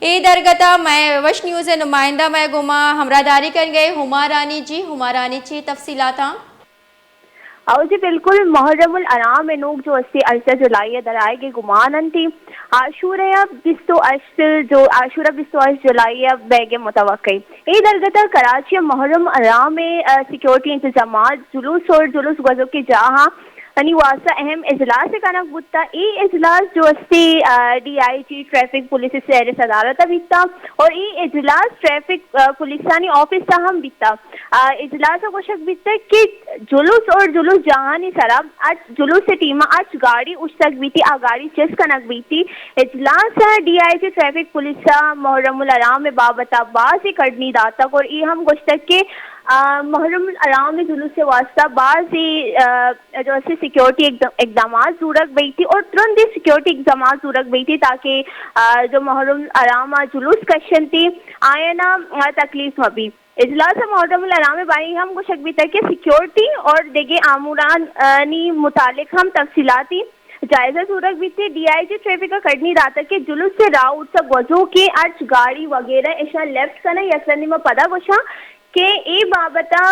اے درگت ء مئے وش نیوز ء نمائندہ مئے گوما ہمراہداری کنگ ء ہمارانی جی، ہمارانی چی تفصیلات آں؟ او جی بالکل، محرم الحرام ء نوک جو استی ہژدہ جولائی ء در آئیگ ء گمان انتی۔ عاشورہ ء بیست و ہشت جو، عاشورہ بیست و ہشت جولائی ء بیگ ء متوقع۔ اے درگت ء کراچی ء محرم الحرام ء، آ، سیکیورٹی انتظامات، جلوس اور جلوس گوزوکے جاہاں انی واسطہ اہم اجلاس کنگ بوتا۔ اے اجلاس جو استی، آ، D I G traffic police سیر صدارت بیتا اور اے اجلاس ٹریفک، آ، پولیسانی آفس تا ہم بیتا۔ آ، اجلاس ء گوشگ بیتگ کہ جلوس اور جلوس جاہانی سرا اچ جلوس ء ٹیم ء اچ گاڑی اوشتگ بیتی، آ گاڑی چست کنگ بیتی۔ اجلاس ء D I G traffic police ء محرم الحرام ء بابت ء باز کڑنی داتگ اور اے ہم گوشتگ کہ، آ، محرم الحرام ء جلوس ء واسطہ باز، آ، جو اسے سیکیورٹی اقدام-، اقدامات زورگ بیتی اور ترندی سیکیورٹی اقدامات زورگ بیتی تاکہ، آ، جو محرم الحرام ء جلوس کشنتی آیانا، آ، تکلیف مبی۔ اجلاس ء محرم الحرام ء باری ہم گوشگ بیتگ کہ سیکیورٹی اور دگہ آمورانی متعلق ہم تفصیلاتی جائزہ زورگ بیت۔ ڈی آئی جی ٹریفک ء کڑنی داتگ کہ جلوس ء راہ اڈ سا گوزوکیں ہرچ گاڑی وغیرہ اشاں لیفٹ کناں، یک رندی ما پدا گوشاں کہ اے بابت ء،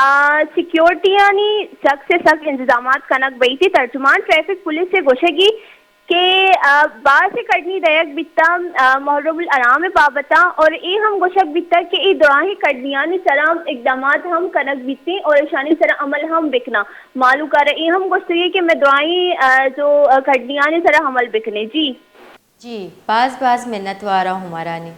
آ، سیکیورٹیانی سک سے سک انتظامات کنگ بیت۔ ترجمان ٹریفک پولیس ء گوشگی کہ، آ، باز کڑنی دئیگ بیتاں، آ، محرم الحرام ء بابت ء اور اے ہم گوشگ بیتگ کہ اے دراہیں کڑنیانی سرا اقدامات ہم کنگ بیتیں اور اشانی سرا عمل ہم بکناں۔ مالوکار ء اے ہم گوشتگی کہ مئے دراہیں، آ، جو، آ، کڑنیانی سرا عمل بکنے۔ جی۔ جی، باز باز منت وارا ہمارانی۔